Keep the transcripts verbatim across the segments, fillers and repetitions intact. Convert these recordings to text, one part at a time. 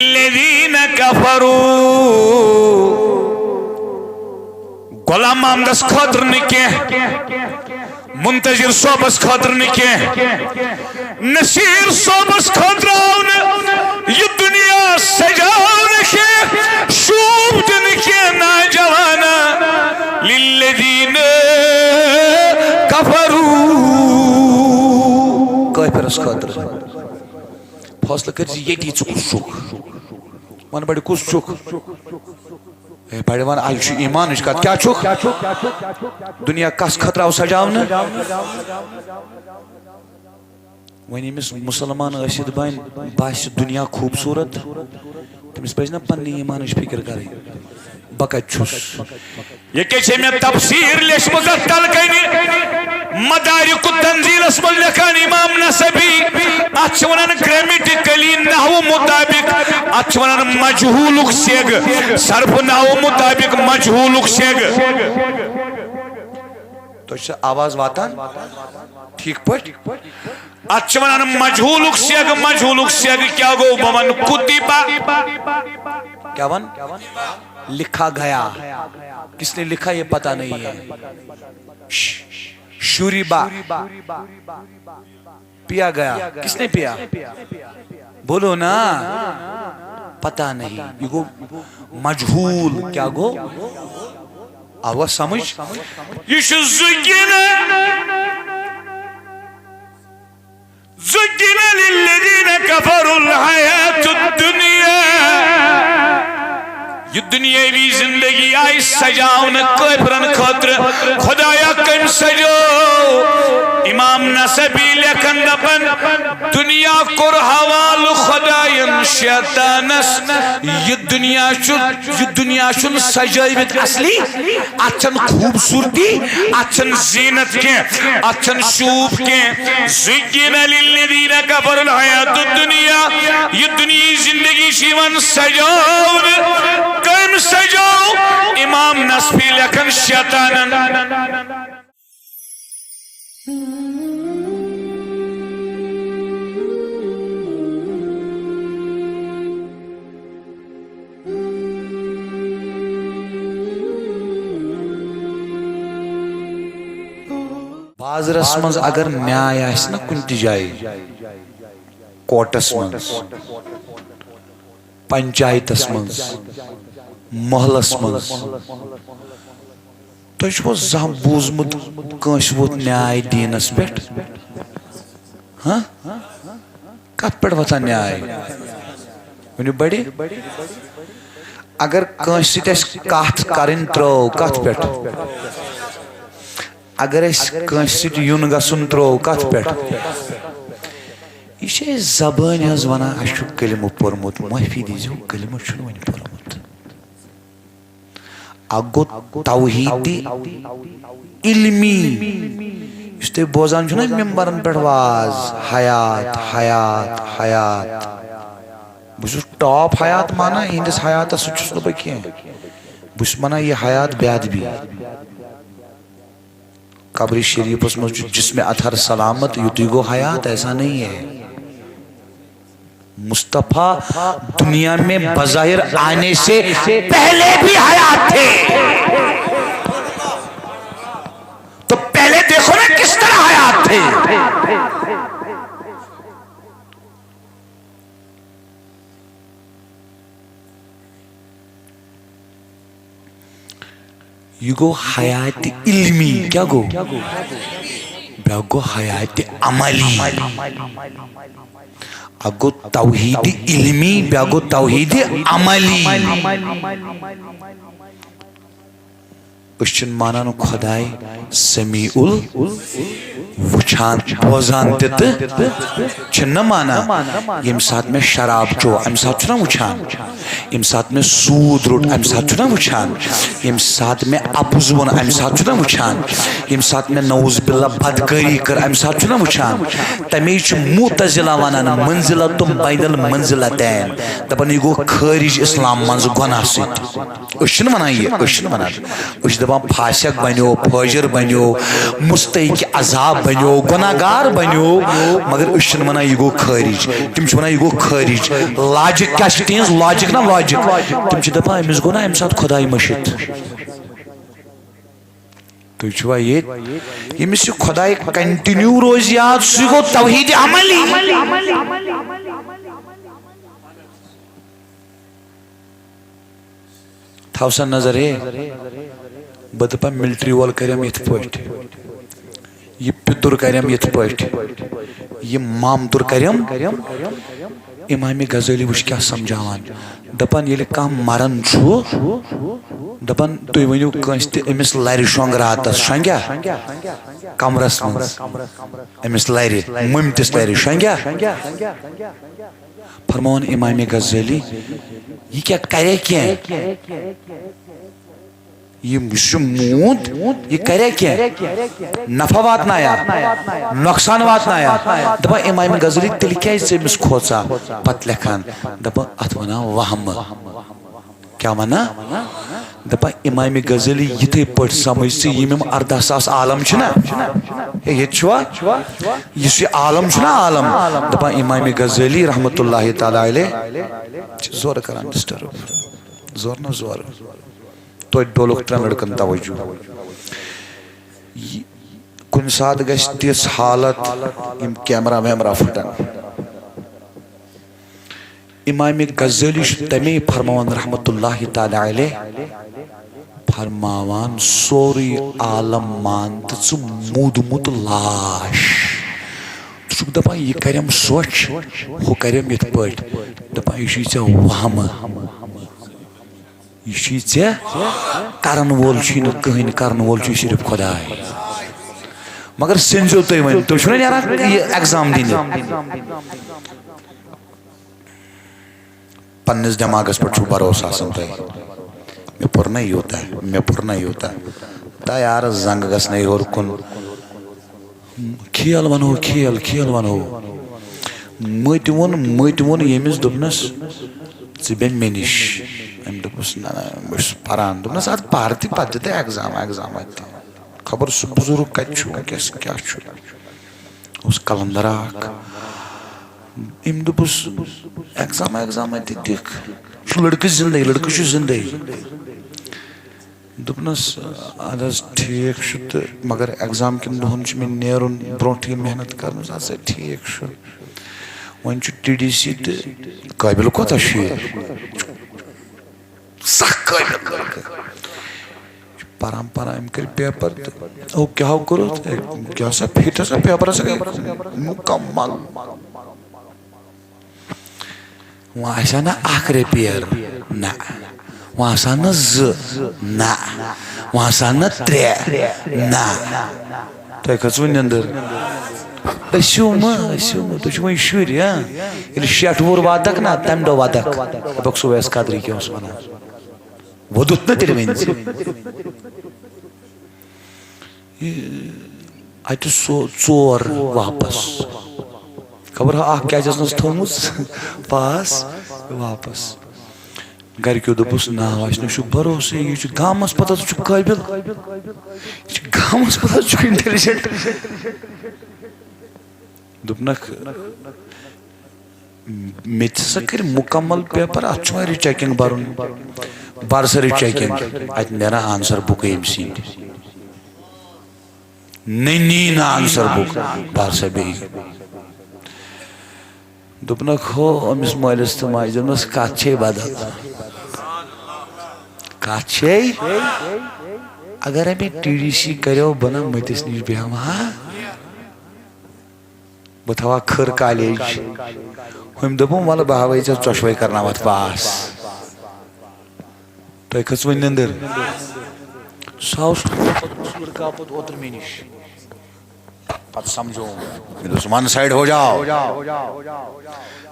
الذين كفروا، غلام محمدس خٲطرٕ نہٕ کینٛہہ، منتظر صٲبس خٲطرٕ نہٕ کینٛہہ، نصیر صٲبس خٲطرٕ آو نہٕ یہِ دُنیا سجاونہٕ کینٛہہ، شوٗب دِنہٕ کینٛہہ نوجوانا۔ للذین کفروا، کٲفرس خٲطرٕ۔ فٲصلہٕ کٔرۍ زِ ییٚتی ژٕ کُس چھُکھ۔ وَن بَڑِ، کُس چھُکھ؟ ہے بَڑِ وَن، آ، یہِ چھُ ایٖمانٕچ کَتھ۔ کیٛاہ چھُکھ؟ دُنیا کَس خٲطرٕ آو سجاونہٕ؟ وۄنۍ ییٚمِس مُسلمان ٲسِتھ بَنہِ، باسہِ دُنیا خوٗبصوٗرت، تٔمِس پَزِ نہ پننہِ ایٖمانٕچ فِکر کَرٕنۍ، بہٕ کَتہِ چھُس؟ یہِ کیٛاہ چھےٚ مےٚ تفسیٖر لیچھمٕژ اَتھ تَلہٕ کَنہِ؟ مدارک التنزیلَس منٛز لیکھان امام نسبی، اَتھ چھِ وَنان گرٛامیٹِکٔلی نحو مُطابِق، اَتھ چھِ وَنان مجہوٗلُک سیگ، صرف نحو مُطابِق مجہوٗلُک سیگ۔ تۄہہِ چھا آواز واتان؟ ٹھیٖک پٲٹھۍ؟ اتھ چھِ ونان مجہولُک سیگ، مجہولُک سیگ کیٛاہ گوٚو؟ بہٕ ونہٕ کُتِبہ۔ کیٛاہ ون؟ لکھا گیا۔ کس نے لکھا یہ پتہ نہیں ہے۔ ش-، شوریبا۔ پیا گیا۔ کس نے پیا؟ بولو نا۔ پتہ نہیں۔ یہ گوٚو مجہول۔ کیٛاہ گوٚو؟ آوا سمجھ؟ یہ چھُ زُگِنہ۔ زُگِّنَ لِلَّذِينَ كَفَرُوا الْحَيَاةُ الدُّنْيَا۔ یہ دنیاوی زندگی آئی سجاونہٕ کٲفرن خٲطرٕ۔ خدایا، کٔمۍ سجٲو؟ امام نسبی لیکھن دپان، دنیا کوٚر حوالہٕ خداین شیطانس۔ یہ دنیا چھُ، یہ دنیا چھُنہٕ سجٲوِتھ اصلی۔ اتھ چھنہٕ خوٗبصوٗرتی، اتھ چھنہٕ زیٖنت کینٛہہ، اتھ چھنہٕ شوٗب کینٛہہ۔ زُگِّنَ لِلَّذِينَ كَفَرُوا الْحَيَاةُ الدُّنْيَا۔ یہ دُنیاہٕچ زندگی چھِ یِوان سجاونہٕ۔ کٔمۍ سجٲو؟ امام نسبی لیکھان شیطانن۔ بازرس منٛز اگر نیاے آسہِ نا کُنہِ تہِ جایہِ، کورٹس منٛز، پنچایتس منٛز، محلس منٛز، تۄہہِ چھُوا زانٛہہ بوٗزمُت کٲنٛسہِ ووت نیاے دیٖنس پٮ۪ٹھ؟ ہاں؟ کتھ پٮ۪ٹھ وۄتھان نیاے؟ ؤنِو بڑِ۔ اگر کٲنٛسہِ سۭتۍ اَسہِ کتھ کرٕنۍ ترٲو، کتھ پٮ۪ٹھ؟ اگر اَسہِ کٲنٛسہِ سۭتۍ یُن گژھُن ترٲو، کتھ پٮ۪ٹھ؟ یہِ چھِ أسۍ زبٲنۍ ہٕنٛز ونان، اَسہِ چھُ کلمہٕ پوٚرمُت، معٲفی دیٖزیو، کلمہٕ چھُنہٕ وۄنۍ پوٚرمُت۔ اکھ گوٚو توحیٖدِ علمی، یُس تُہۍ بوزان چھِو نا ممبرن پٮ۪ٹھ واز، حیات، حیات، حیات۔ بہٕ چھُس ٹاپ حیات مانان، یِہنٛدِس حیاتس سۭتۍ چھُس نہٕ بہٕ کینٛہہ۔ بہٕ چھُس مانان یہِ حیات بے ادبی۔ قبرِ شریفس منٛز چھُ جسمِ اطہر سلامت، یُتُے گوٚو حیات، ایسا نہیں ہے۔ مصطفیٰ دنیا میں بظاہر آنے سے پہلے بھی حیات تھے، تو پہلے دیکھو نا کس طرح حیات تھے۔ یہِ گوٚو حیاتِ علمی، کیٛاہ گوٚو؟ بیٛاکھ گوٚو حیاتِ عملی۔ اکھ گوٚو توحیٖدِ علمی، بیٛاکھ گوٚو توحیٖدِ عملی۔ أسۍ چھِنہٕ مانان خۄداے سمیع ال، وٕچھان، بوزان تہِ تہٕ چھِنہٕ مانان۔ ییٚمہِ ساتہٕ مےٚ شراب چوٚو، اَمہِ ساتہٕ چھُنہ وٕچھان؟ ییٚمہِ ساتہٕ مےٚ سوٗد روٚٹ، اَمہِ ساتہٕ چھُنہ وٕچھان؟ ییٚمہِ ساتہٕ مےٚ اَپُز ووٚن، اَمہِ ساتہٕ چھُنہ وٕچھان؟ ییٚمہِ ساتہٕ مےٚ نعوذ باللہ بدکٲری کٔر، اَمہِ ساتہٕ چھُنہ وٕچھان؟ تَمے چھِ معتزلہ وَنان منزلۃ بین المنزلتین، دَپان یہِ گوٚو خٲرج اسلام منٛز گۄناہ سۭتۍ۔ أسۍ چھِنہٕ وَنان یہِ، أسۍ چھِنہٕ وَنان۔ أسۍ چھِ دپان فاسق بنیو، فاجر بنیو، مستحق عذاب بنیو، گناہگار بنیو، مگر أسۍ چھِنہٕ ونان یہِ گوٚو خٲرج۔ تِم چھِ ونان یہِ گوٚو خٲرج۔ لاجک کیٛاہ چھِ تِہنٛز؟ لاجک نا لاجک۔ تِم چھِ دپان أمِس گوٚو نا اَمہِ ساتہٕ خۄداے مٔشِتھ۔ تُہۍ چھِوا ییٚتہِ؟ ییٚمِس یہِ خۄداے continue روزِ یاد، سُے گوٚو توحید عملی۔ تھاو سا نظر، ہے، بہٕ دَپان ملٹری وول کَرٮ۪م یِتھ پٲٹھۍ، یہِ پِتُر کَرٮ۪م یِتھ پٲٹھۍ، یہِ مامتُر کَرٮ۪م۔ امام غزالی وٕچھ کیٛاہ سمجھاوان، دَپان ییٚلہِ کانٛہہ مَران چھُ، دَپان تُہۍ ؤنِو کٲنٛسہِ تہِ أمِس لَرِ شۄنٛگ راتَس، شۄنٛگیا؟ کمرَس منٛز أمِس لَرِ، مُمتِس لَرِ شۄنٛگیا؟ فرماوان امام غزالی، یہِ کیٛاہ کرِ کینٛہہ؟ یہِ، یہِ چھُ موٗد، یہِ کرِ کینٛہہ؟ نفع واتنایا؟ نۄقصان واتنایا؟ دپان امام غزالی، تیٚلہِ کیٛازِ ژٕ أمِس کھوژان؟ پتہٕ لیکھان، دپان اتھ ونان وہمہٕ۔ کیٛاہ ونان؟ دپان امام غزالی یِتھے پٲٹھۍ سمجھ ژٕ یِم یِم ارداہ ساس عالم چھِنہ، ہے، ییٚتہِ چھُوا؟ یُس یہِ عالم چھُنہ عالم، دپان امام غزالی رحمتہ اللہ تعالیٰ علیہ چھِ زورٕ کران disturb۔ زورٕ نہ زورٕ۔ توتہِ ڈولُک ترٛٮ۪ن لڑکن توجہ۔ یہِ کُنہِ ساتہٕ گژھِ تِژھ حالت، یِم کیمرہ ویمرہ پھٹن۔ امام غزالی چھُ تمے فرماوان رحمتہ اللہ تعالیٰ علیہ، فرماوان سورُے عالم مان تہٕ ژٕ موٗدمُت لاش۔ ژٕ چھُکھ دپان یہِ کرٮ۪م سۄچھ، ہُہ کرٮ۪م یِتھ پٲٹھۍ، دپان یہِ چھُے ژےٚ وہمہٕ۔ یہِ چھُے ژےٚ کرن وول چھُے نہٕ کٕہٕنۍ، کرن وول چھُے صرف خۄداے۔ مگر سٔنزیو تُہۍ وۄنۍ، تُہۍ چھُو نا نیران یہِ exam دِنہِ؟ پننِس دٮ۪ماغس پٮ۪ٹھ چھُو بھروسہٕ آسان تۄہہِ، مےٚ پوٚر نہ یوٗتاہ، مےٚ پوٚر نہ یوٗتاہ۔ تہ یارٕ زنٛگ گژھنَے ہیوٚر کُن۔ کھیل ونہو، کھیل، کھیل ونہو۔ مٔتۍ ووٚن، مٔتۍ ووٚن ییٚمِس، دوٚپنس، "ژٕ بیٚہہ مےٚ نِش۔" أمۍ دوٚپُس، "نہ، نہ، بہٕ چھُس پران۔" دوٚپنس، "ادٕ پر تہِ، پتہٕ دِ تہٕ exam، exam اتہِ تہِ۔ خبر سُہ بُزرگ کتہِ چھُ وٕنکیٚس، کیٛاہ چھُ؟" اوس قلندرا اکھ۔ أمۍ دوٚپُس، "exam، exam اتہِ دِکھ۔ یہِ چھُ لڑکہٕ زندے، لڑکہٕ چھُ زندے۔" دوٚپنَس، "اَدٕ حظ ٹھیٖک چھُ تہٕ مگر exam کٮ۪ن دۄہَن چھُ مےٚ نیرُن برونٛٹھٕے محنت کَرنَس۔" "اَدٕ سا ٹھیٖک چھُ، وۄنۍ چھُ ٹی ڈی سی تہٕ قٲبِل کوٗتاہ چھُ یہِ؟" سَخ قٲبِل لٔڑکہٕ۔ پَران پَران أمۍ کٔرۍ paper تہٕ او کیٛاہ کوٚرُتھ؟ ہے، کیٛاہ سا پھِرِ ہسا paper ہسا گٔے مُکمل۔ وۄنۍ آسہِ ہا نہٕ اکھ repair، نہ۔ وۄنۍ آسہِ ہا نہٕ زٕ، نہ۔ وۄنۍ آسہِ ہا نہٕ ترٛےٚ، نہ۔ تۄہہِ کھٔژوٕ نِندٕر؟ ٲسِو مہ، ٲسِو مہ، تُہۍ چھِو وۄنۍ شُرۍ، ہاں؟ ییٚلہِ شیٹھ وُہُر واتکھ نہ، تَمہِ دۄہ وَدَکھ۔ دَپَکھ، سُہ اوس قدرٕے کینٛہہ اوس وَنان۔ ووٚدُتھ نہ تیٚلہِ ؤنۍ زِ۔ یہِ اَتہِ سو-، ژور واپس۔ خبر ہا اکھ کیٛازِ ٲس نہٕ تھٲومٕژ پاس واپس۔ گرِکیو دوٚپُس، "ناو اَسہِ نہٕ چھُ بھروسے، یہِ چھُ گامَس پَتہٕ چھُ قٲبِل، یہِ چھُ گامَس پَتہٕ چھُ intelligent۔" دوٚپنَکھ، مےٚ تہِ ہسا کٔرۍ مُکمل paper، اَتھ چھُ وۄنۍ rechecking بَرُن۔ بَر سا rechecking، اَتہِ نیران answer book أمۍ سٕنٛدِ۔ نٔنی نہٕ answer book، بَر سا بیٚیہِ۔ دوٚپنَکھ، "ہو، أمِس مٲلِس تہٕ ماجہِ"، دوٚپنَس، "کَتھ چھے بدل۔ کَتھ چھے؟ اگر أمۍ ٹی ڈی سی کَریو، بہٕ نہ مٔتِس نِش بیٚہمہٕ ہا۔" بہٕ تھاوہا کھٔر کالیج۔ ہُمۍ دوٚپُن، "وَلہٕ بہٕ ہاوَے ژےٚ ژۄشوَے کرناوَتھ پاس۔" تۄہہِ کھٔژ وۄنۍ نِندٕر؟ سُہ آو سُہ لڑکہٕ آو پتہٕ اوترٕ مےٚ نِش۔ پتہٕ سمجھوو۔ مےٚ دوٚپُس، "one side ہو جاؤ۔"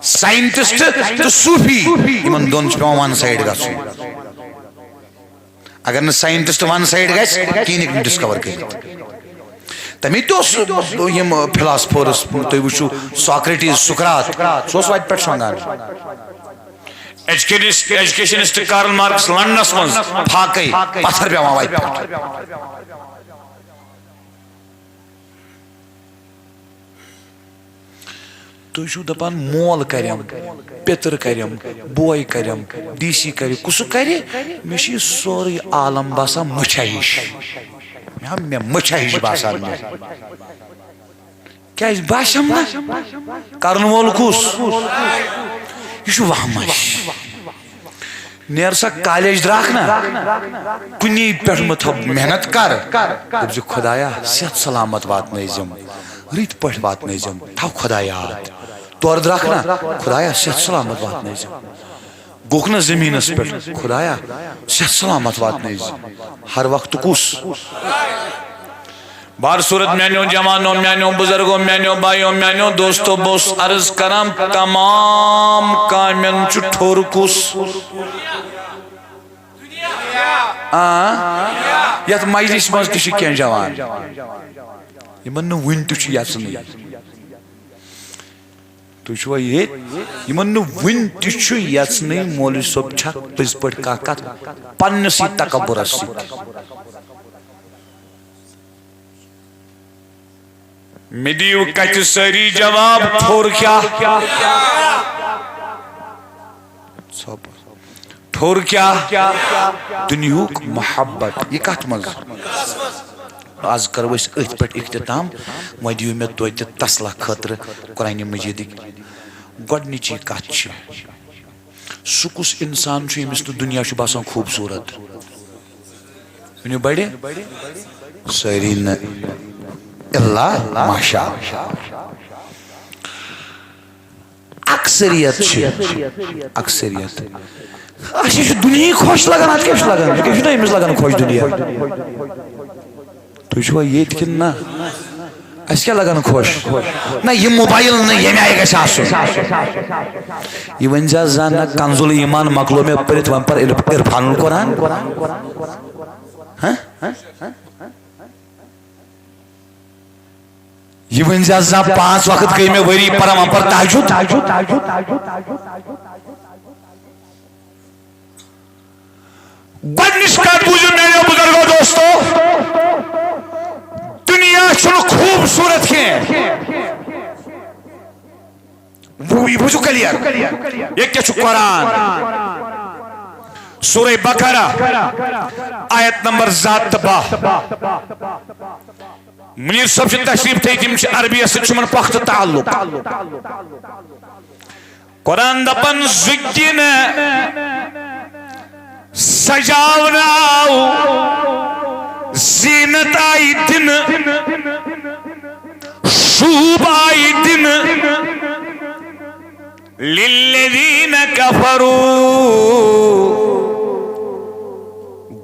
Scientist تہٕ صوفی، یِمن دۄن چھُ پٮ۪وان one side گژھُن۔ اگر نہٕ scientist one side گژھِ، کِہیٖنۍ ہیٚکہِ نہٕ discover کٔرِتھ۔ تَمے تہِ اوس یِم philosophers، تُہۍ وٕچھِو Socrates، سقراط، سُہ اوس وَتہِ پٮ۪ٹھ شۄنٛگان۔ ایجوکیٹس-، ایجوکیشنسٹ کارل مارکس لندنس منٛز فاقے پتھر پیوان وتہِ پٮ۪ٹھ۔ تُہۍ چھِو دَپان مول کَرٮ۪م، پیٚتٕر کَرٮ۪م، بوے کَرٮ۪م، ڈی سی کَرِ، کُسُ کَرِ؟ مےٚ چھُ یہِ سورُے عالم باسان مٔچھا ہِش۔ مےٚ ہا، مےٚ مٔچھا ہِش باسان مےٚ۔ کیٛازِ باسٮ۪م نہ؟ کَرَن وول کُس؟ یہِ چھُ وہمَش۔ نیر سا کالج درٛاکھ نا، کُنی پٮ۪ٹھ مہٕ تھاو، محنت کر۔ دٔپۍ زِ خدایا، صحت سلامت واتنٲیزٮ۪م، رٕتۍ پٲٹھۍ واتنٲیزٮ۪م، تھاو خدا یاد۔ تورٕ درٛاکھ نا، خدایا، صحت سلامت واتنٲیزٮ۪م۔ گوٚکھ نا زٔمیٖنس پٮ۪ٹھ، خدایا، صحت سلامت واتنٲیزِ۔ ہر وقتہٕ کُس؟ بار صورت میانیو جوانو، میانیو بزرگو، میانیو بایو، میانیو دوستو، بہٕ اوسُس عرض کران، تمام کامٮ۪ن چھُ ٹھوٚر کُس؟ آ، یتھ مجلس منٛز تہِ چھِ کینٛہہ جوان، یِمن نہٕ وُنہِ تہِ چھُ یژھنٕے۔ تُہۍ چھِوا ییٚتہِ؟ یِمن نہٕ وُنہِ تہِ چھُ یژھنٕے مولوی صٲب چھا پٔزۍ پٲٹھۍ کانٛہہ کتھ پننِسٕے تکبرس سۭتۍ۔ مےٚ دِیِو کتھِ سٲری جواب، ٹھوٚر کیٛاہ؟ ٹھوٚر کیٛاہ؟ دُنیہُک محبت۔ یہِ کتھ منٛز؟ از کرو أسۍ أتھۍ پٮ۪ٹھ اختتام۔ وۄنۍ دِیِو مےٚ توتہِ تسلہ خٲطرٕ قرآنِ مجیدٕکۍ۔ گۄڈنِچی کتھ چھِ، سُہ کُس انسان چھُ ییٚمِس نہٕ دُنیا چھُ باسان خوٗبصوٗرت؟ ؤنِو بڑِ؟ سٲری نہٕ۔ الا ماشاء اللہ۔ اکثریت چھِ، اکثریت۔ اَسہِ چھُ دُنیاہٕے خۄش لگان، اَتھ کیٛاہ چھُ لگان؟ یہِ کیٛاہ چھُنہ أمِس لگان خۄش دُنیا؟ تُہۍ چھِوا ییٚتہِ کِنہٕ نہ؟ اَسہِ کیٛاہ لگان خۄش؟ نہ، یہِ موبایل نہٕ، ییٚمہِ آیہِ گژھِ آسُن۔ یہِ ؤنۍ زِ حظ زانٛہہ نہ، کنزُل ایمان مۄکلو مےٚ پٔرِتھ، وۄنۍ پَر عرف-، عرفان القرآن۔ ہہ؟ یہِ ؤنۍ زِ حظ زانٛہہ پانٛژھ وقت گٔے مےٚ ؤری پَران، وۄنۍ پَر تہجد۔ گۄڈٕنِچ کتھ بوٗزِو میانیو بزرگو دوستو، دُنیا چھُنہٕ خوٗبصوٗرت کینٛہہ۔ بوٗ-، یہِ بوٗزِو clear۔ یہِ کیٛاہ چھُ؟ قرآن، سورہ بقرہ، آیت نمبر زٕ ہتھ تہٕ باہ۔ منیر صٲب چھِ تشریف تھٲوِتھ، یِم چھِ عربی یس سۭتۍ چھُ یِمن پۄختہٕ تعلق۔ قرآن دپان، زُگِنہ، سجاونہٕ آو، زینت آیہِ دِنہٕ، شوٗب آیہِ دِنہٕ، للذین کفروا،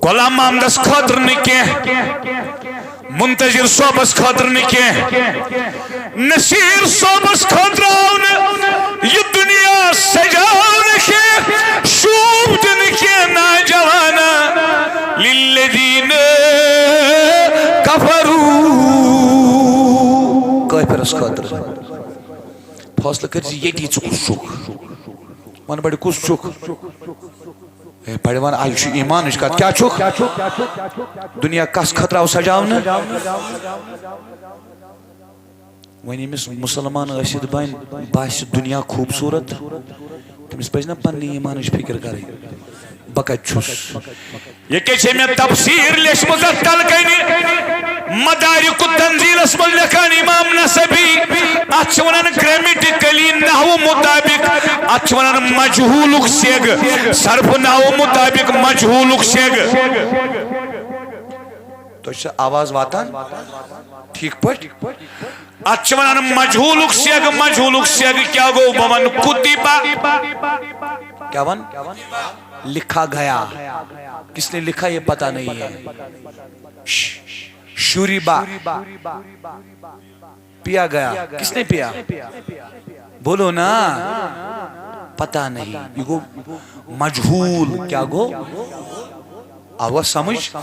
غلام محمدس خٲطرٕ نہٕ کینٛہہ، منتظر صٲبس خٲطرٕ نہٕ کینٛہہ، نصیر صٲبس خٲطرٕ آو نہٕ یہِ دُنیا سجاونہٕ کینٛہہ، شوٗب دِنہٕ کینٛہہ، ناجوانا، للذین کفروا، کٲفرس خٲطرٕ۔ فٲصلہٕ کٔرۍ زِ ییٚتی ژٕ کُس چھُکھ۔ وَن بَڑِ، کُس چھُکھ؟ ہے، بَڑِ وَن، آ، یہِ چھُ ایٖمانٕچ کَتھ۔ کیٛاہ چھُکھ؟ دُنیا کَس خٲطرٕ آو سَجاونہٕ؟ وۄنۍ ییٚمِس مُسلمان ٲسِتھ بَنہِ، باسہِ دُنیا خوٗبصوٗرت، تٔمِس پَزِ نہ پننہِ ایٖمانٕچ فِکر کَرٕنۍ۔ بہٕ کَتہِ چھُس؟ یہِ کیٛاہ چھےٚ مےٚ تفسیٖر لیچھمٕژ اَتھ تَلہٕ کَنہِ؟ مدارک التنزیلَس منٛز لیکھان امام نسبی، اَتھ چھِ وَنان grammatically نحو مُطابِق، اَتھ چھِ وَنان مجہوٗلُک صیغہٕ، صرف نحو مُطابِق مجہوٗلُک صیغہٕ۔ تۄہہِ چھا آواز واتان؟ ٹھیٖک پٲٹھۍ؟ اتھ چھِ ونان مجہولُک صیغہٕ، مجہولُک صیغہٕ کیٛاہ گوٚو؟ بہٕ ونہٕ کُتِبہ۔ کیا ون؟ لکھا گیا۔ کس نے لکھا یہ پتہ نہیں ہے۔ ش-، شوریبہ۔ پیا گیا۔ کس نے پیا؟ بولو نا۔ پتہ نہیں۔ یہ گوٚو مجہول۔ کیا گوٚو؟ آوا سمجھ؟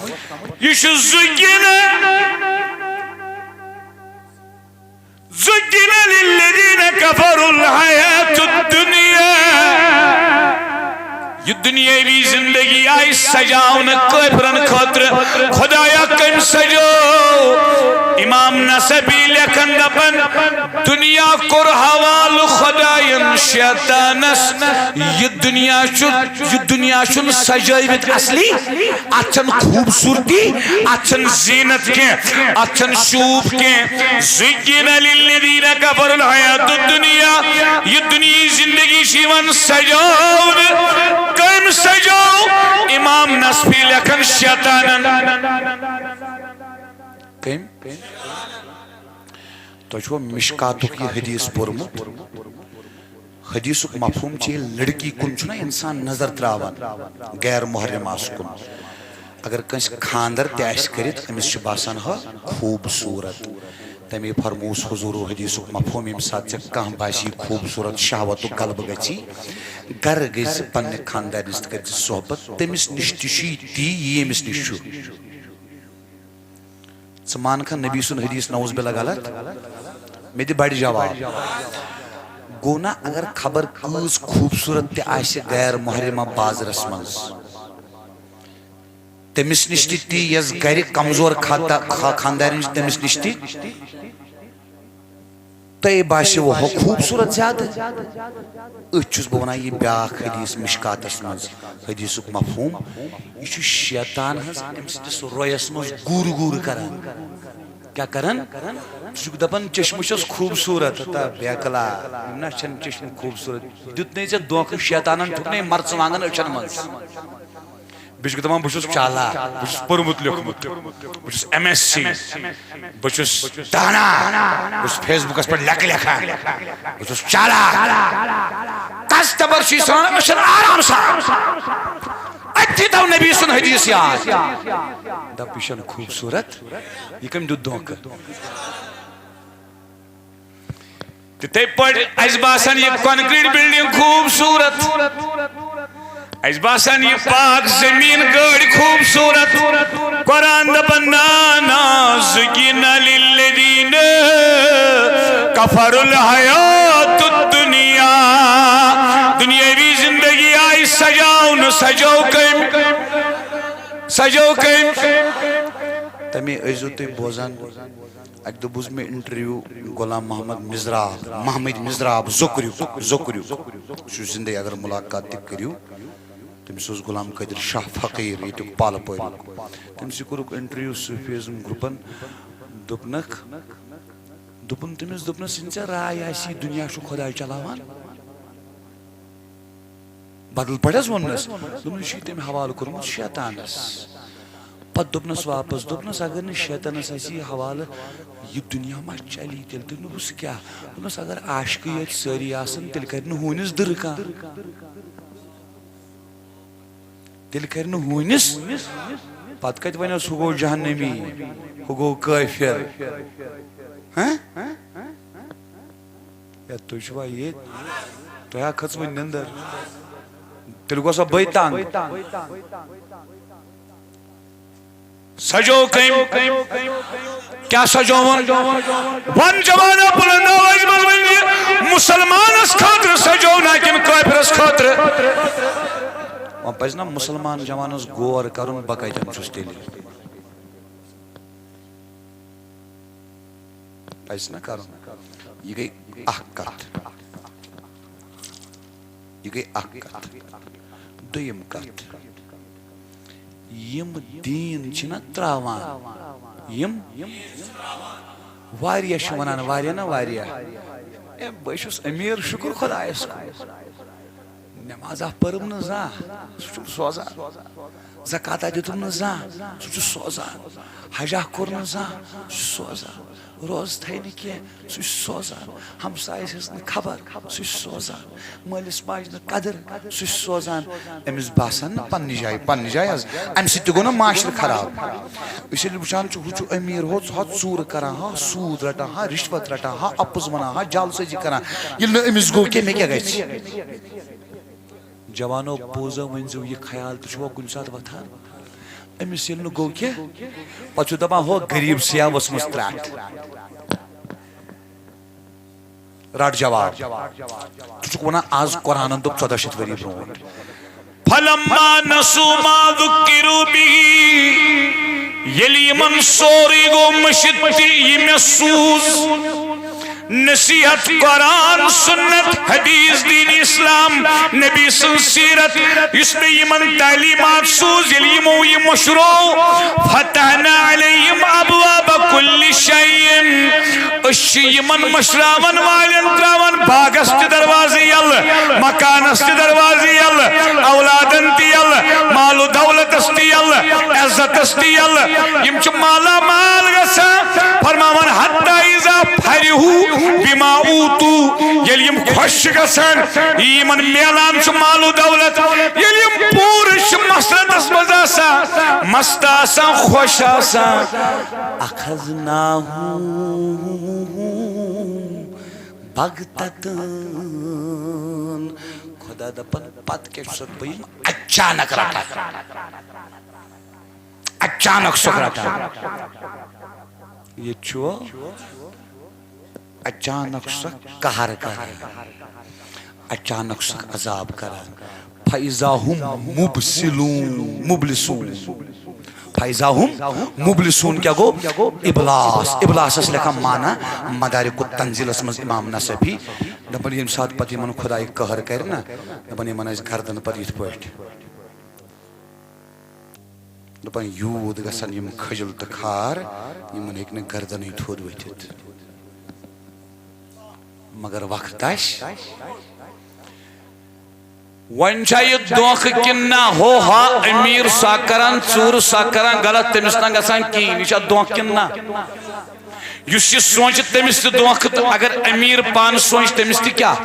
یہ چھُ زُگِنہ۔ زُگِنَ لِلَّذِينَ كَفَرُوا الْحَيَاةُ الدُّنْيَا۔ یہِ دُنیٲوی زندگی آیہِ سجاونہٕ کٲفرن خٲطرٕ۔ خدایا، کٔمۍ سجٲو؟ امام نسبی لیکھن دپان، دُنیا کوٚر حوالہٕ خداین شیطانس۔ یہِ دُنیا چھُ، یہِ دُنیا چھُنہٕ سجٲوِتھ اصلی۔ اتھ چھنہٕ خوٗبصوٗرتی، اتھ چھنہٕ زینت کینٛہہ، اتھ چھنہٕ شوٗب کینٛہہ۔ زُیِّنَ لِلَّذِینَ کَفَرُوا الْحَیَاةُ الدُّنْیَا۔ یہِ دُنیاہٕچ زندگی چھِ یِوان سجاونہٕ۔ کٔمۍ سجٲو؟ امام نسبی لیکھان شیطانن۔ کٔمۍ؟ تۄہہِ چھُوا مشکاتُک یہِ حدیث پوٚرمُت؟ حدیثُک مفہوم چھُ، ییٚلہِ لڑکی کُن چھُنہ انسان نظر تراوان، غیر محرم آسہٕ کُن، اگر کٲنٛسہِ خاندر تہِ آسہِ کٔرِتھ، أمِس چھُ باسان ہۄ خوٗبصوٗرت۔ تَمے فرمووُس حضوٗرو حدیثُک مفہوم، ییٚمہِ ساتہٕ ژےٚ کانٛہہ باسی خوٗبصوٗرت، شہوتُک غلبہٕ گژھی، گرٕ گٔژھۍ زِ پننہِ خاندارنِس تہٕ کٔرۍ زِ صحبت، تٔمِس نِش تہِ چھُ یہِ تی، یہِ ییٚمِس نِش چھُ۔ ژٕ مان کھا نبی سُنٛد حدیث، نعوذ باللہ، غلط؟ مےٚ دِ بڑِ جواب۔ گوٚو نا، اگر خبر کۭژ خوٗبصوٗرت تہِ آسہِ غیر محرمہ بازرس منٛز، تٔمِس نِش تہِ تی، یۄس گرِ کمزور خاتا-، خا-، خاندارِنۍ چھِ، تٔمِس نِش تہِ۔ تۄہہِ باسیو ہۄ خوٗبصوٗرت زیادٕ؟ أتھۍ چھُس بہٕ وَنان، یہِ بیٛاکھ حدیث مشکاتَس منٛز، حدیثُک مفہوم، یہِ چھُ شیطان حظ أمۍ سٕنٛدِس رویَس منٛز گوٗرٕ گوٗرٕ کران۔ کیٛاہ کران؟ سُہ چھُکھ دَپان، چشمہٕ چھَس خوٗبصوٗرت۔ ہتا بے عقلا، نہ چھَنہٕ چشمہٕ خوٗبصوٗرت۔ دیُتنَے ژےٚ دھوکہٕ، شیطانَن ٹھُکنَے مرژٕوانٛگَن أچھَن منٛز۔ بیٚیہِ چھُکھ دَپان، بہٕ چھُس چالاک، بہٕ چھُس پوٚرمُت لیوٚکھمُت، بہٕ چھُس ایم ایس سی، بہٕ چھُس دانا، بہٕ چھُس فیس بُکَس پٮ۪ٹھ لیکھٕ لیکھان، بہٕ چھُس چالاک۔ کس تبر چھُ یہِ سان أچھن آرام سان؟ أتھی تھاو نبی سُنٛد حدیث یاد۔ دَپ، یہِ چھَنہٕ خوٗبصوٗرت، یہِ کٔمۍ دیُت دھوکہٕ؟ تِتھے پٲٹھۍ اَسہِ باسان یہِ concrete building خوٗبصوٗرت، اَسہِ باسان یہِ پاک زٔمیٖن گٲڑۍ خوٗبصوٗرت۔ قرآن دَپان، نا، نا، زُیِّنَ لِلَّذِینَ کَفَرُوا الْحَیَاةُ الدُّنْیَا۔ دُنیٲوی زندگی آیہِ سجاونہٕ، سجٲو کٔمۍ؟ سجٲو کٔمۍ؟ تَمے ٲسۍزیو تُہۍ بوزان۔ اَکہِ دۄہ بوٗز مےٚ interview غلام محمد مضراب، محمد مضراب زوکریُک، زوکریُک۔ سُہ چھُ زِندَے، اگر مُلاقات تہِ کٔرِو۔ تٔمِس اوس غلام قٲدِر شاہ فقیٖر ییٚتیُک پالہٕ پوریُک۔ تٔمۍ سٕے کوٚرُکھ interview صوٗفیزم گرُپَن۔ دوٚپنَکھ، دوٚپُن تٔمِس، دوٚپنَس، ییٚلہِ ژےٚ راے آسی، یہِ دُنیا چھُ خۄداے چلاوان۔ بدل پٲٹھۍ حظ ووٚننَس۔ دوٚپُن، یہِ چھُے تٔمۍ حوالہٕ کوٚرمُت شیطانَس۔ پَتہٕ دوٚپنَس واپَس، دوٚپنَس، اگر نہٕ شیطانَس آسی یہِ حوالہٕ، یہِ دُنیا ما چلی تیٚلہِ؟ دوٚپُن، ہُس کیٛاہ؟ دوٚپنَس، اگر عاشقٕے یٲتۍ سٲری آسَن، تیٚلہِ کَرِ نہٕ ہوٗنِس دٕرٕ کانٛہہ۔ تیٚلہِ کَرِ نہٕ ہوٗنِس۔ پَتہٕ کَتہِ وَنٮ۪س، ہُہ گوٚو جہنمی، ہُہ گوٚو کٲفِر۔ ہہ؟ یا تُہۍ چھِوا ییٚتہِ؟ تۄہہِ ہا کھٔژوٕ نِندٕر؟ تیٚلہِ گوٚو سا بٔے تنگ۔ سجو کٔمۍ؟ کیٛاہ سجووُن؟ وَن جوانا، بُلند آوازِ منٛز ؤنۍ زِ، مُسلمانَس خٲطرٕ سجو نا کِنہٕ کٲفرَس خٲطرٕ؟ وۄنۍ پَزِ نا مُسلمان جوانَس غور کَرُن، بہٕ کَتٮ۪ن چھُس تیٚلہِ؟ پَزِ نا کَرُن۔ یہِ گٔے اَکھ کَتھ۔ یہِ گٔے اَکھ کَتھ۔ دوٚیِم کَتھ، یِم دیٖن چھِنہ ترٛاوان، یِم واریاہ چھِ وَنان، واریاہ نہ واریاہ، "اے، بہٕ چھُس أمیٖر، شُکُر خۄدایَس کُن۔ نٮ۪مازا پٔرٕم نہٕ زانٛہہ، سُہ چھُم سوزان۔ زکاتا دیُتُم نہٕ زانٛہہ، سُہ چھُ سوزان۔ حجا کوٚر نہٕ زانٛہہ، سُہ چھُ سوزان۔ روزٕ تھایہِ نہٕ کینٛہہ، سُہ چھُ سوزان۔ ہمسایَس ہٕنٛز نہٕ خبر، سُہ چھُ سوزان۔ مٲلِس ماجہِ نہٕ قدٕر، سُہ چھُ سوزان۔" أمِس باسان نہٕ پننہِ جایہِ، پننہِ جایہِ حظ، اَمہِ سۭتۍ تہِ گوٚو نہ معاشرٕ خراب۔ أسۍ ییٚلہِ وٕچھان چھِ، ہُہ چھُ أمیٖر، ہُہ، ہُہ ژوٗرٕ کران، ہا سوٗد رٹان، ہا رِشوت رٹان، ہا اَپُز وَنان، ہا جعل سٲزی کران۔ ییٚلہِ نہٕ أمِس گوٚو کینٛہہ، مےٚ کیٛاہ گژھِ؟ جوانو، پوٚز ؤنۍ زیو، یہِ خیال تہِ چھُوا کُنہِ ساتہٕ وۄتھان؟ أمِس ییٚلہِ نہٕ گوٚو کینٛہہ، پتہٕ چھُ دپان، "ہو غریٖب سیاہ ؤژھمٕژ ترٛٹھ۔" رٹ جواب۔ ژٕ چھُکھ وَنان، از قرآنن دوٚپ ژۄداہ شیٚتھ ؤری برونٛٹھ۔ فلما نسوا ما ذکروا به، ییٚلہِ یِمن سورُے گوٚو مٔشِتھ تہِ یہِ مےٚ سوٗز، نصیحت، قرآن، سنت، حدیث، دین اسلام، نبی سٕنٛز سیرت، یُس مےٚ یِمن تعلیمات سوٗز، ییٚلہِ یِمو یہِ مٔشرو، فتحنا علیہم ابواب کل شیء، أسۍ چھِ یِمن مٔشراون والٮ۪ن تراوان باغس تہِ دروازٕ یلہٕ، مکانس تہِ دروازٕ یلہٕ، اولادن تہِ یلہٕ، مال و دولتس تہِ یلہٕ، عزتس تہِ یلہٕ۔ یِم چھِ مالا مال گژھان۔ فرماوان، حتی اذا فرحوا بما اوتوا، ییٚلہِ یِم خۄش چھِ گژھان، یِمن میلان چھُ مال و دولت، ییٚلہِ یِم پوٗرٕ چھِ مسرتس منٛز آسان، مست آسان، خۄش آسان، اخذناہم بغتتن۔ خدا دپان، پتہٕ کیٛاہ چھُسکھ بہٕ یِم اچانک رٹان؟ اچانک چھُسکھ رٹان۔ ییٚتہِ چھُ اچانک چھُسکھ قہر کران، اچانک چھُسکھ عذاب کران۔ فاذا هم مبلسون، مبلسون۔ فاذا هم مبلسون کیٛاہ گوٚو؟ ابلاس۔ ابلاسس لیکھان معنی مدارک التنزیلس منٛز امام نصفی۔ دپان، ییٚمہِ ساتہٕ پتہٕ یِمن خداے قہر کرِ نا، دپان، یِمن آسہِ گردن پتہٕ یِتھ پٲٹھۍ۔ دپان، یوٗت گژھن یِم کھجل تہٕ کھار، یِمن ہیٚکہِ نہٕ گردنٕے تھوٚد ؤتھِتھ۔ مگر وقت آسہِ۔ وۄنۍ چھا یہِ دھوکہٕ کِنہٕ نہ؟ ہو ہا، امیر سا کران ژوٗرٕ، سا کران غلط، تٔمِس نہ گژھان کِہیٖنۍ۔ یہِ چھا دھوکہٕ کِنہٕ نہ؟ یُس یہِ سونٛچہِ، تٔمِس تہِ دھوکہٕ، تہٕ اگر امیر پانہٕ سونٛچہِ، تٔمِس تہِ کیٛاہ؟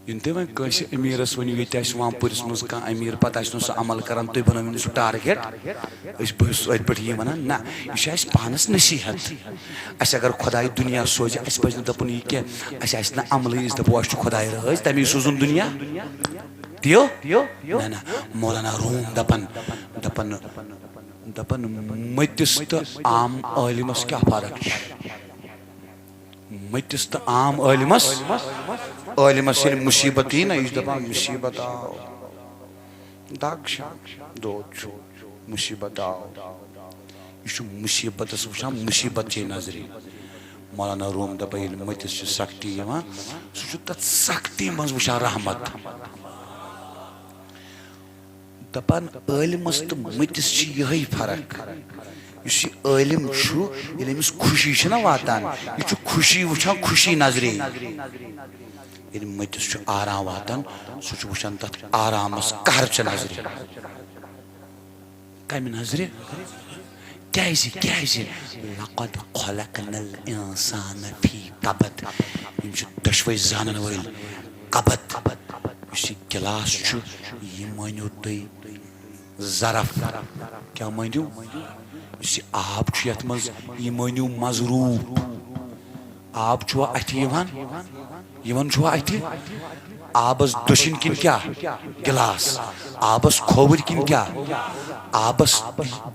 ییٚلہِ تُہۍ وۄنۍ کٲنٛسہِ أمیٖرَس ؤنِو، ییٚتہِ آسہِ وانپوٗرِس منٛز کانٛہہ أمیٖر، پَتہٕ آسہِ نہٕ سُہ عمل کَران، تُہۍ بَنٲوِو نہٕ سُہ ٹارگیٹ۔ أسۍ بہٕ چھُس أتھۍ پٮ۪ٹھ یی وَنان، نہ، یہِ چھُ اَسہِ پانَس نصیٖحت۔ اَسہِ اگر خۄداے دُنیا سوزِ، اَسہِ پَزِ نہٕ دَپُن یہِ کینٛہہ، اَسہِ آسہِ نہٕ عملٕے، أسۍ دَپو اَسہِ چھُ خۄداے رٲضۍ، تَمی سوٗزُن دُنیا۔ دِیو؟ نہ، نہ، مولانا روٗم دَپان، دَپان، دَپان، مٔتِس تہٕ عام عٲلمَس کیٛاہ فرق چھِ؟ مٔتِس تہٕ عام عٲلمس، عٲلمس ییٚلہِ مُصیبت یی نا، یہِ چھُ دَپان، مُصیبت آو، دَگ چھِ، دود چھُ، مُصیبت آو۔ یہِ چھُ مُصیبتس وٕچھان مُصیبت چے نظرِ۔ مولانا روٗم دَپان، ییٚلہِ مٔتِس چھِ سختی یِوان، سُہ چھُ تَتھ سختی منٛز وٕچھان رحمت۔ دَپان، عٲلمَس تہٕ مٔتِس چھِ یِہوٚے فرق۔ یُس یہِ عٲلِم چھُ، ییٚلہِ أمِس خوشی چھِ نہ واتان، یہِ چھُ خوشی وٕچھان خوشی نظرِ۔ ییٚلہِ مٔتِس چھُ آرام واتان، سُہ چھُ وٕچھان تَتھ آرامَس قہرچہِ نظرِ۔ کَمہِ نظرِ؟ کیٛازِ؟ کیٛازِ؟ لقد خلقنا الانسان فی کبد۔ یِم چھِ دۄشوَے زانَن وٲلۍ۔ کبد، یُس یہِ گِلاس چھُ، یہِ مٲنِو تُہۍ ظرف۔ کیٛاہ مٲنِو؟ یُس یہِ آب چھُ یَتھ منٛز، یہِ مٲنِو مظروٗف۔ آب چھُوا اَتھِ یِوان؟ یِوان چھُوا اَتھِ؟ آبس دٔچھِنۍ کِنۍ کیٛاہ؟ گِلاس۔ آبس کھووٕرۍ کِنۍ کیٛاہ؟ آبس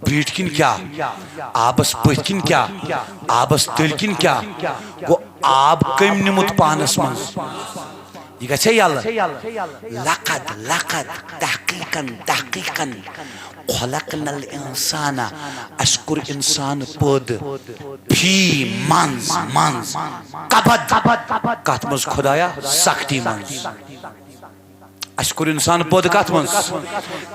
برٛیٖٹھۍ کِنۍ کیٛاہ؟ آبس پٔتھۍ کِنۍ کیٛاہ؟ آبس تٔلۍ کِنۍ کیٛاہ؟ گوٚو آب کٔمۍ نیوٗمُت پانس منٛز؟ یہِ گژھِ یَلہٕ؟ لقد، لقد، تحقیقاً، تحقیقاً۔ خلقنا الانسان، اَسہِ کوٚر اِنسان پٲدٕ۔ فی، منٛز، منٛز۔ کبد، کَتھ منٛز خۄدایا؟ سختی منٛز۔ اَسہِ کوٚر اِنسان پٲدٕ کَتھ منٛز؟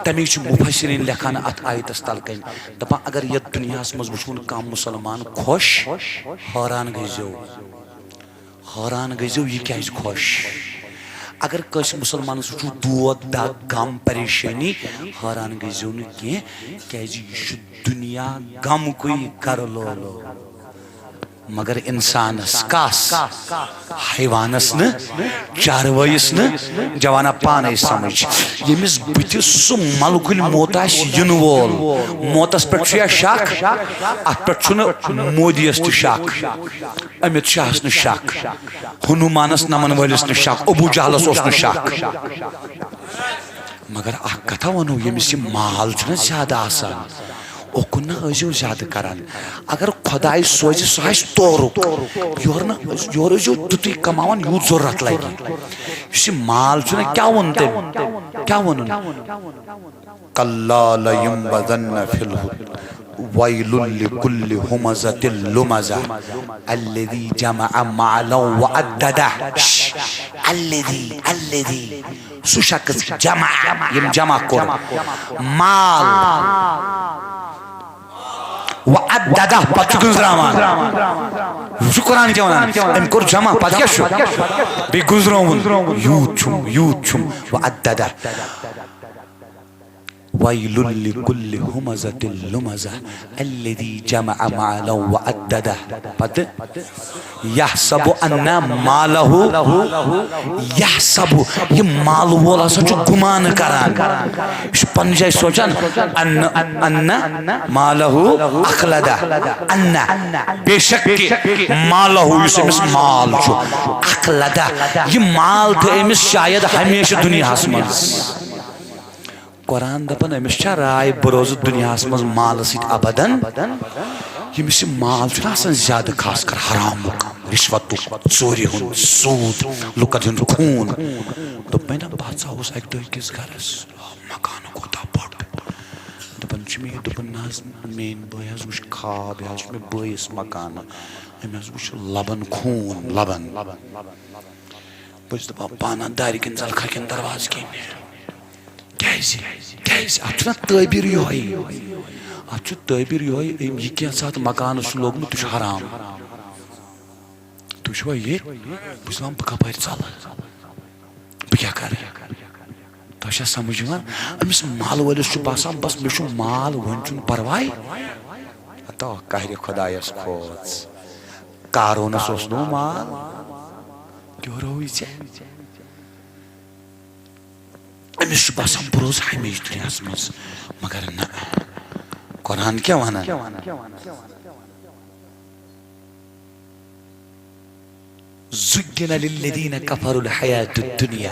تَمِچ چھِ مُفسِریٖن لیکھان اَتھ آیتَس تَل کَنۍ۔ دَپان، اگر یَتھ دُنیاہَس منٛز وٕچھوُن کانٛہہ مُسلمان خۄش، حٲران گٔژھۍزیو۔ حٲران گٔژھۍزیو، یہِ کیٛازِ خۄش؟ اگر کٲنٛسہِ مُسلمانَس وٕچھِو دود، دَگ، غم، پریشٲنی، حٲران گٔژھۍزیو نہٕ کینٛہہ، کیٛازِ یہِ چھُ دُنیا غمکُے گَرٕ لولو۔ مگر اِنسانَس کَس؟ حیوانَس نہٕ، چاروٲیِس نہٕ۔ جوانا، پانَے سَمٕجھ، ییٚمِس بٕتھِ سُہ ملکُل موت آسہِ یِنہٕ وول، موتَس پٮ۪ٹھ چھُ یا شک؟ اَتھ پٮ۪ٹھ چھُنہٕ مودیَس تہِ شک۔ امیت شاہس نہٕ شک، ہنومانس نمن وٲلِس نہٕ شک، ابو جہلس اوس نہٕ شک۔ مگر اکھ کتھا ونو، ییٚمِس یہِ مال چھُنہ زیادٕ آسان، اُکُن نہ ٲسِو زیادٕ کران۔ اگر خۄداے سوزِ، سُہ آسہِ تورُک۔ یورٕ نہ، یورٕ ٲسِو تیُتُے کماوان، یوٗت ضروٗرت لگہِ۔ یُس یہِ مال چھُنہ، کیٛاہ ووٚن تٔمۍ؟ کیٛاہ ووٚنُن؟ کلا لینبذن فی الحطمہ، ویل لکل ہمزۃ لمزہ، الذی جمع مالا وعددہ۔ الذی، الذی۔ سُہ شخص جمع، ییٚمۍ جمع کوٚر مال، وعددہ، پتہٕ چھُ گُنزراوان۔ یہِ چھُ قرآن کیٛاہ وَنان؟ أمۍ کوٚر جمع، پتہٕ کیٛاہ چھُ؟ بیٚیہِ گُنزرووُن، یوٗت چھُم، یوٗت چھُم، وعددہ۔ ویل لکل ہمزۃ لمزہ، الذی جمع مالا وعددہ۔ پتہٕ یحسب ان مالہ، یحسب، یہِ مال وول ہسا چھُ گُمان کران، یہِ چھُ پننہِ جایہِ سونٛچان، ان، ان مالہ اخلدہ، ان، بے شک کہِ مالہ، یُس أمِس مال چھُ، اخلدہ، یہِ مال تھٲے أمِس شاید ہمیشہِ دُنیاہس منٛز۔ قرآن دپان، أمِس چھا راے بہٕ روزٕ دُنیاہس منٛز مالہٕ سۭتۍ ابدن؟ ییٚمِس یہِ مال چھُنہ آسان زیادٕ، خاص کر حرامُک، رِشوتُک، ژوٗرِ ہُنٛد، سوٗد، لُکن ہُنٛد خوٗن۔ دوٚپمَے نہ، بہٕ ہسا اوسُس اکہِ دۄہ أکِس گرس، مکانہٕ کوٗتاہ بوٚڑ۔ دپان چھُ مےٚ یہِ، دوٚپُن، نہ حظ، میٲنۍ بٲے حظ وٕچھ خواب، یہِ حظ چھُ مےٚ بٲیِس مکانہٕ، أمۍ حظ وٕچھ لبن خوٗن، لبن۔ بہٕ چھُس دَپان، پانہٕ دارِ کِنۍ ژَلکھا کِنہٕ دروازٕ کِنۍ؟ کیٛازِ؟ کیٛازِ؟ اَتھ چھُنہ تعبیٖر یِہوٚے۔ اَتھ چھُ تعبیٖر یِہوٚے، أمۍ یہِ کینٛژھا اَتھ مکانَس چھُ لوگمُت، یہِ چھُ حرام۔ تُہۍ چھِوا ییٚتہِ؟ بہٕ چھُس دَپان، بہٕ کَپٲرۍ ژَلہٕ؟ بہٕ کیٛاہ کَرٕ؟ تۄہہِ چھا سَمٕجھ یِوان؟ أمِس مال وٲلِس چھُ باسان، بَس، مےٚ چھُ مال، وۄنۍ چھُنہٕ پَرواے۔ ہتو قہرِ خۄدایَس کھوژ۔ قارونَس اوس نہٕ مال، کیٛاہ رووُے ژےٚ؟ أمِس چھُ باسان، بہٕ روزٕ ہمیشہِ دُنیاہَس منٛز، مگر نہ۔ قرآن کیٛاہ وَنان؟ زُیِّنَ لِلَّذِینَ کَفَرُوا الْحَیَاةُ الدُّنْیَا۔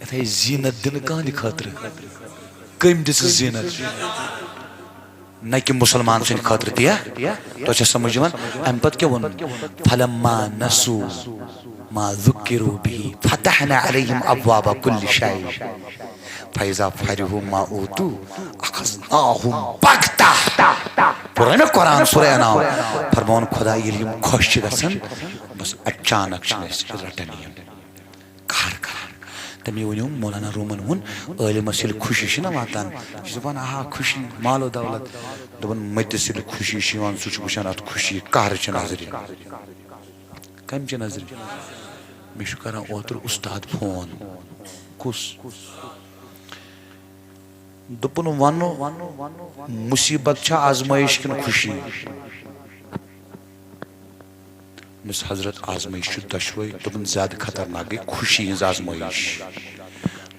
یَتھ آیہِ زیٖنت دِنہٕ کٕہٕنٛدِ خٲطرٕ؟ کٔمۍ دِژٕس زیٖنت؟ نہ کہِ مُسلمان سٕنٛدِ خٲطرٕ تہِ۔ تۄہہِ چھا سمجھ یِوان؟ اَمہِ پتہٕ کیٛاہ ووٚنُن؟ فَلَمَّا نَسُوا مَا ذُکِّرُوا بِهِ فَتَحْنَا عَلَیْہِمْ أَبْوَابَ کُلِّ شَیْءٍ فَإِذَا فَرِحُوا بِمَا أُوتُوا أَخَذْنَاهُمْ بَغْتَةً۔ پُرانہِ قرآن سورہ انعام۔ فرماوان خدا، ییٚلہِ یِم خۄش چھِ گژھان، بس اچانک چھِنہٕ أسۍ رٹان یِم۔ قہر کران۔ تٔمی ؤنِو مولانا رومن ہُن، عٲلمس ییٚلہِ خوشی چھِ نہ واتان، یہِ چھُ دَپان، آہا، خوشی، مال و دولت۔ دَپان، مٔتِس ییٚلہِ خوشی چھِ یِوان، سُہ چھُ وٕچھان اَتھ خوشی، قہر چھِ نظرِ۔ کَمہِ چہِ نظرِ؟ مےٚ چھُ کران اوترٕ اُستاد فون۔ کُس؟ دوٚپُن، وَنہٕ، مُصیٖبت چھا آزمٲیِش کِنہٕ خوشی؟ دوٚپمَس، حضرت، آزمٲیِش چھُ دۄشوَے۔ دوٚپُن، زیادٕ خطرناک گٔے خوشی ہِنٛز آزمٲیِش۔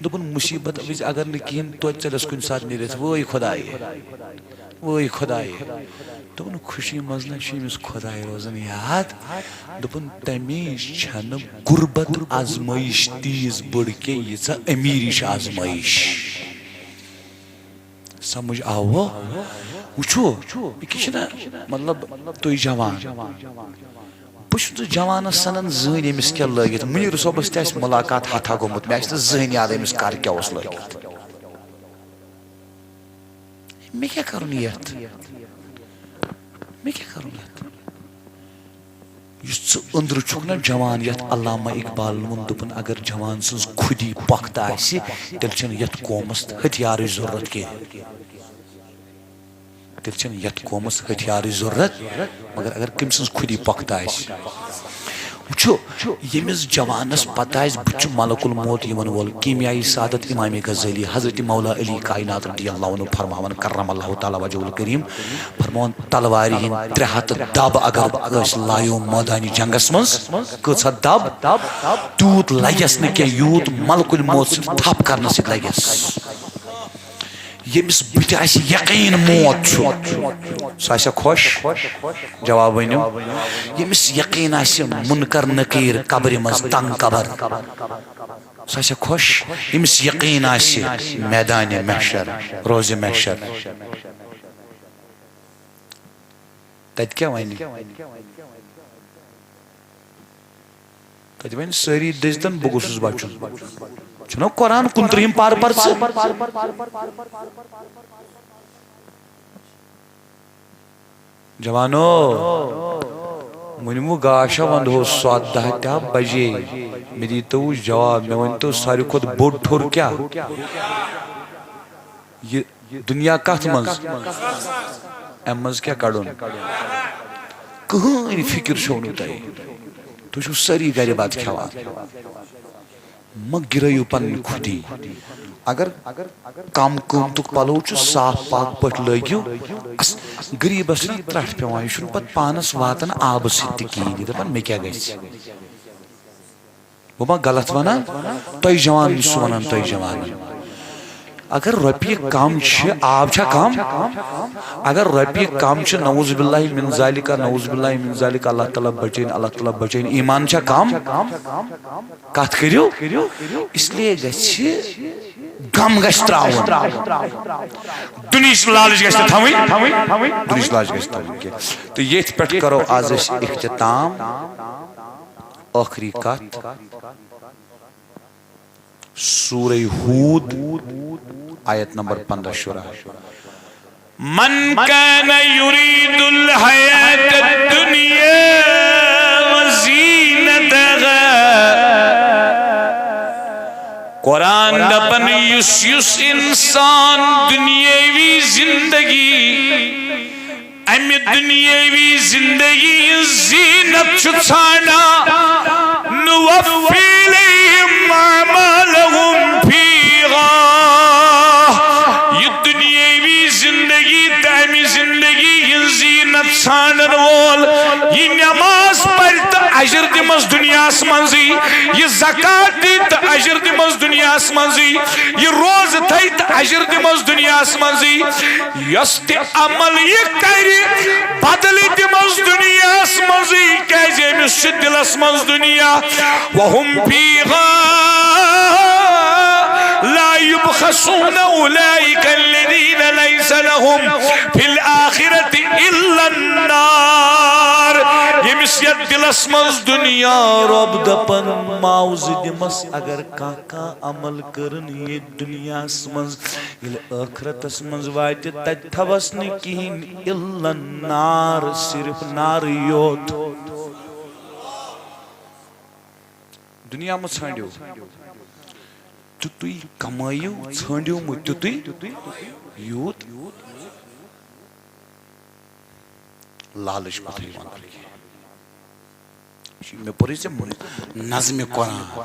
دوٚپُن، مُصیٖبت وِزِ اگر نہٕ کِہیٖنۍ توتہِ ژَلٮ۪س کُنہِ ساتہٕ نیٖرِتھ، وٲے خۄدایہِ، وٲے خۄدایہِ۔ دوٚپُن، خوشی منٛز نہ چھُ أمِس خۄداے روزان یاد۔ دوٚپُن، تَمہِ وِزِ چھَنہٕ غُربت آزمٲیِش تیٖژ بٔڑ کینٛہہ، ییٖژاہ أمیٖری چھِ آزمٲیِش۔ سمجھ آوٕ؟ وٕچھِو، یہِ کیٛاہ چھِنہ، مطلب، تُہۍ جوان۔ بہٕ چھُس نہٕ جوانَس سَنان زٕہٕنۍ، أمِس کیٛاہ لٲگِتھ۔ مُنیٖر صٲبَس تہِ آسہِ مُلاقات ہَتھا گوٚمُت، مےٚ آسہِ نہٕ زٕہٕنۍ یاد أمِس کَر کیٛاہ اوس لٲگِتھ۔ مےٚ کیٛاہ کَرُن یَتھ؟ مےٚ کیٛاہ کَرُن یَتھ؟ یُس ژٕ أنٛدرٕ چھُکھ نہ جوان، یَتھ علامہ اقبالن ووٚن، دوٚپُن، اگر جوان سٕنٛز خودی پۄختہٕ آسہِ، تیٚلہِ چھَنہٕ یَتھ قومَس ہتھیارٕچ ضروٗرت کینٛہہ۔ تیٚلہِ چھَنہٕ یَتھ قومَس ہتھیارٕچ ضروٗرت، مگر اگر کٔمۍ سٕنٛز خودی پۄختہٕ آسہِ۔ وٕچھِو، ییٚمِس جوانَس پتہ آسہِ، بہٕ چھُس ملک الموت یِوَن وول، کیمیائی سعادت امام غزالی، حضرت مولا علی کائنات رضی اللہ عنہ فرماوان، کرم اللہ تعالیٰ وجہہ الکریم، فرماوان، تلوارِ ہِنٛدۍ ترٛےٚ ہَتھ دب اگر کٲنٛسہِ لایو مٲدانِ جنگس منٛز، کۭژاہ دب؟ تیوٗت لگٮ۪س نہٕ کینٛہہ، یوٗت ملک الموت سٕنٛدِ تھپھ کرنہٕ سۭتۍ لگٮ۪س۔ ییٚمِس بٕتھِ آسہِ یقیٖن موت چھُ، سُہ آسہِ خۄش؟ جواب ؤنِو۔ ییٚمِس یقیٖن آسہِ منکر نکیر قبرِ منٛز تنگ قبر، سُہ آسہِ خۄش؟ ییٚمِس یقیٖن آسہِ میدانِ محشر، روزِ محشر، تتہِ کیٛاہ ونہِ؟ تتہِ ونہِ سٲری دٔزۍتن، بہٕ گوٚژھُس بچُن۔ چھُنہ قرآن کُنترٕہِم پارٕ پرٕ ژٕ؟ جوانو، وُنہِ وُ گاشا وندہو سۄدہ تہ بجے۔ مےٚ دیٖتو جواب، مےٚ ؤنۍتو ساروی کھۄتہٕ بوٚڑ ٹھوٚر کیٛاہ؟ یہِ دُنیا کتھ منٛز؟ امہِ منٛز کیٛاہ کڑُن؟ کٕہٕنۍ فکر چھو نہٕ تۄہہِ۔ تُہۍ چھِو سٲری گرِ بتہٕ کھٮ۪وان۔ مہ گِرٲیِو پنٕنۍ خودی۔ اگر کم قۭمتُک پلو چھُ، صاف پاک پٲٹھۍ لٲگِو۔ اس-، غریٖبس چھِنہ ترٛٹھ پٮ۪وان، یہِ چھُنہٕ پتہٕ پانس واتان آبہٕ سۭتۍ تہِ کِہیٖنۍ، یہِ دپان مےٚ کیٛاہ گژھِ؟ بہٕ ما غلط ونان؟ تۄہہِ جوانن چھُس ونان، تۄہہِ جوانن۔ اگر رۄپیہِ کم چھِ، آب چھا کم؟ اگر رۄپیہِ کم چھِ، نعوذ باللہ من ذالک، نعوذ باللہ من ذالک، اللہ تعالیٰ بچٲیِن، اللہ تعالیٰ بچٲیِن، ایمان چھا کم؟ کتھ کٔرِو۔ اس لیے گژھِ غم گژھِ تراوُن۔ دُنہِچ لالچ گژھِ نہٕ تھاوٕنۍ، دُنہِچ لالچ گژھِ نہٕ تھاوٕنۍ کینٛہہ۔ تہٕ ییٚتھۍ پٮ۪ٹھ کرو آز أسۍ اختتام۔ ٲخری کتھ، سورہ ہود، آیت نمبر پندہ شُراہ۔ من كان يريد الحياة الدنيا وزينتها۔ قرآن دپان، یُس یُس انسان دنیاوی زندگی، امہِ دنیاوی زندگی ہٕنٛز زینت چھُ ژھانڈان، نوفی الیہم اعمالہم فیہا۔ یہِ دنیاوی زندگی تہٕ امہِ زندگی ہٕنٛز زینت ژھانڈن وول، یہِ نماز پرِ تہٕ اجر دِمس دنیاہس منٛزٕے، یہِ زکات دِ تہٕ اجر دِمس دنیاہس منٛزٕے، یہِ روزٕ تھایہِ تہٕ اجر دِمس دنیاہس منٛزٕے۔ یۄس تہِ عمل یہِ کرِ، بدلہٕ دِمس دنیاہس منٛزٕے، کیازِ أمِس چھُ دِلس منٛز دنیا۔ وهم فیہا لا یبخسون اولئک الذین لیس لهم فی الآخرة الا النار۔ ییٚمِس یتھ دِلس منٛز دنیا، رۄب دپان معاوضہٕ دِمس، اگر کانٛہہ کانٛہہ عمل کٔرٕن ییٚتہِ دنیاہس منٛز، ییٚلہِ ٲخرتس منٛز واتہِ، تتہِ تھاوس نہٕ کِہیٖنۍ الا النار، صرف نارٕے یوت۔ دنیا مہ ژھٲنڈِو، تیُتُے کمٲیِو، ژھٲنڈِو مہ تیُتُے یوٗت۔ لالچ مہ تھٲیِو اندر کینٛہہ۔ یہِ چھُ، مےٚ پوٚرُے ژےٚ نظمِ قرآن۔